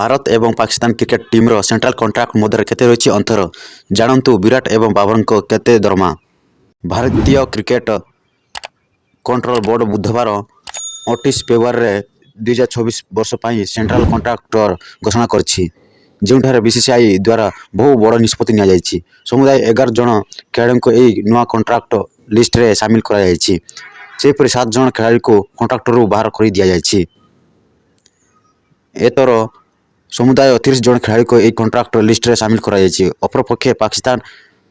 ଭାରତ ଏବଂ ପାକିସ୍ତାନ କ୍ରିକେଟ ଟିମ୍ର central contract ମଧ୍ୟରେ କେତେ ରହିଛି ଅନ୍ତର? ଜାଣନ୍ତୁ ବିରାଟ ଏବଂ ବାବରଙ୍କ କେତେ ଦରମା? ଭାରତୀୟ କ୍ରିକେଟ କଣ୍ଟ୍ରୋଲ ବୋର୍ଡ ବୁଧବାର 29 ଫେବୃଆରୀରେ 2026 ବର୍ଷ ପାଇଁ ସେଣ୍ଟ୍ରାଲ କଣ୍ଟ୍ରାକ୍ଟର ଘୋଷଣା କରିଛି, ଯେଉଁଠାରେ ବିସିସିଆଇ ଦ୍ୱାରା ବହୁ ବଡ଼ ନିଷ୍ପତ୍ତି ନିଆଯାଇଛି। ସମୁଦାୟ 11 ଜଣ ଖେଳାଳିଙ୍କୁ ଏହି ନୂଆ କଣ୍ଟ୍ରାକ୍ଟ ଲିଷ୍ଟରେ ସାମିଲ କରାଯାଇଛି। ସେହିପରି ସାତ ଜଣ ଖେଳାଳିଙ୍କୁ କଣ୍ଟ୍ରାକ୍ଟରୁ ବାହାର କରିଦିଆଯାଇଛି। ଏଥର ସମୁଦାୟ 30 ଜଣ ଖେଳାଳିଙ୍କୁ ଏହି କଣ୍ଟ୍ରାକ୍ଟ ଲିଷ୍ଟରେ ସାମିଲ କରାଯାଇଛି। ଅପରପକ୍ଷେ ପାକିସ୍ତାନ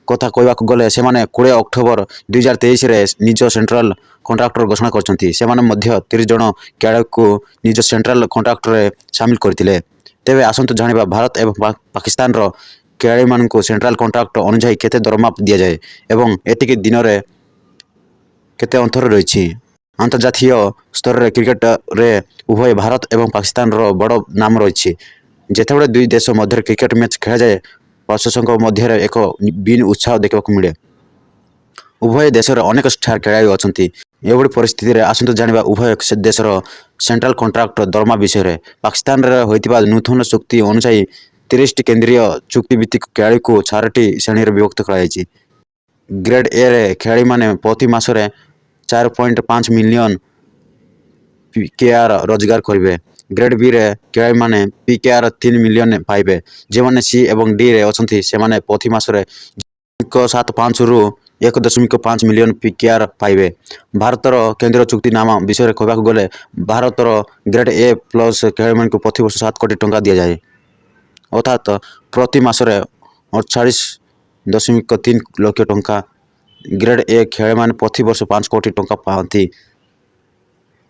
କଥା କହିବାକୁ ଗଲେ, ସେମାନେ 20 ଅକ୍ଟୋବର 2023ରେ ନିଜ ସେଣ୍ଟ୍ରାଲ କଣ୍ଟ୍ରାକ୍ଟର ଘୋଷଣା କରିଛନ୍ତି। ସେମାନେ ମଧ୍ୟ 30 ଜଣ ଖେଳାଳିଙ୍କୁ ନିଜ ସେଣ୍ଟ୍ରାଲ କଣ୍ଟ୍ରାକ୍ଟରେ ସାମିଲ କରିଥିଲେ। ତେବେ ଆସନ୍ତୁ ଜାଣିବା ଭାରତ ଏବଂ ପାକିସ୍ତାନର ଖେଳାଳିମାନଙ୍କୁ ସେଣ୍ଟ୍ରାଲ କଣ୍ଟ୍ରାକ୍ଟ ଅନୁଯାୟୀ କେତେ ଦରମା ଦିଆଯାଏ ଏବଂ ଏତିକି ଦିନରେ କେତେ ଅନ୍ତର ରହିଛି। ଆନ୍ତର୍ଜାତୀୟ ସ୍ତରରେ କ୍ରିକେଟରେ ଉଭୟ ଭାରତ ଏବଂ ପାକିସ୍ତାନର ବଡ଼ ନାମ ରହିଛି। ଯେତେବେଳେ ଦୁଇ ଦେଶ ମଧ୍ୟରେ କ୍ରିକେଟ ମ୍ୟାଚ୍ ଖେଳାଯାଏ, ପ୍ରଶଂସକଙ୍କ ମଧ୍ୟରେ ଏକ ଭିନ୍ନ ଉତ୍ସାହ ଦେଖିବାକୁ ମିଳେ। ଉଭୟ ଦେଶରେ ଅନେକ ଷ୍ଟାର ଖେଳାଳି ଅଛନ୍ତି। ଏଭଳି ପରିସ୍ଥିତିରେ ଆସନ୍ତୁ ଜାଣିବା ଉଭୟ ଦେଶର ସେଣ୍ଟ୍ରାଲ କଣ୍ଟ୍ରାକ୍ଟ ଦରମା ବିଷୟରେ। ପାକିସ୍ତାନରେ ହୋଇଥିବା ନୂତନ ଚୁକ୍ତି ଅନୁଯାୟୀ 30ଟି କେନ୍ଦ୍ରୀୟ ଚୁକ୍ତିଭିତ୍ତିକ ଖେଳାଳିଙ୍କୁ ଚାରୋଟି ଶ୍ରେଣୀରେ ବିଭକ୍ତ କରାଯାଇଛି। ଗ୍ରେଡ୍ ଏରେ ଖେଳାଳିମାନେ ପ୍ରତି ମାସରେ 4.5 ମିଲିୟନ ପିକେଆର୍ ରୋଜଗାର କରିବେ। ଗ୍ରେଡ୍ ବିରେ ଖେଳାଳିମାନେ ପିକେଆର୍ 3 ମିଲିୟନ ପାଇବେ। ଯେଉଁମାନେ ସି ଏବଂ ଡିରେ ଅଛନ୍ତି, ସେମାନେ ପ୍ରତି ମାସରେ 0.75ରୁ 1.5 ମିଲିୟନ ପିକେଆର୍ ପାଇବେ। ଭାରତର କେନ୍ଦ୍ରୀୟ ଚୁକ୍ତିନାମା ବିଷୟରେ କହିବାକୁ ଗଲେ, ଭାରତର ଗ୍ରେଡ୍ ଏ ପ୍ଲସ୍ ଖେଳାଳିମାନଙ୍କୁ ପ୍ରତିବର୍ଷ 7 କୋଟି ଟଙ୍କା ଦିଆଯାଏ, ଅର୍ଥାତ୍ ପ୍ରତି ମାସରେ 48.3 ଲକ୍ଷ ଟଙ୍କା। ଗ୍ରେଡ୍ ଏ ଖେଳାଳିମାନେ ପ୍ରତିବର୍ଷ 5 କୋଟି ଟଙ୍କା ପାଆନ୍ତି।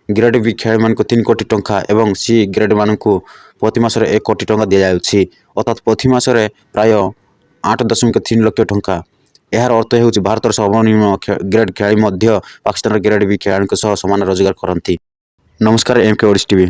ଗ୍ରେଡ୍ ବି ଖେଳାଳିମାନଙ୍କୁ 3 କୋଟି ଟଙ୍କା ଏବଂ ସି ଗ୍ରେଡ୍ମାନଙ୍କୁ ପ୍ରତି ମାସରେ 1 କୋଟି ଟଙ୍କା ଦିଆଯାଉଛି, ଅର୍ଥାତ୍ ପ୍ରତି ମାସରେ ପ୍ରାୟ 8.3 ଲକ୍ଷ ଟଙ୍କା। ଏହାର ଅର୍ଥ ହେଉଛି, ଭାରତର ସର୍ବନିମ୍ନ ଗ୍ରେଡ୍ ଖେଳାଳି ମଧ୍ୟ ପାକିସ୍ତାନର ଗ୍ରେଡ୍ ବି ଖେଳାଳିଙ୍କ ସହ ସମାନ ରୋଜଗାର କରନ୍ତି। ନମସ୍କାର, ଏମ୍ କେ ଓଡ଼ିଶ ଟିଭି।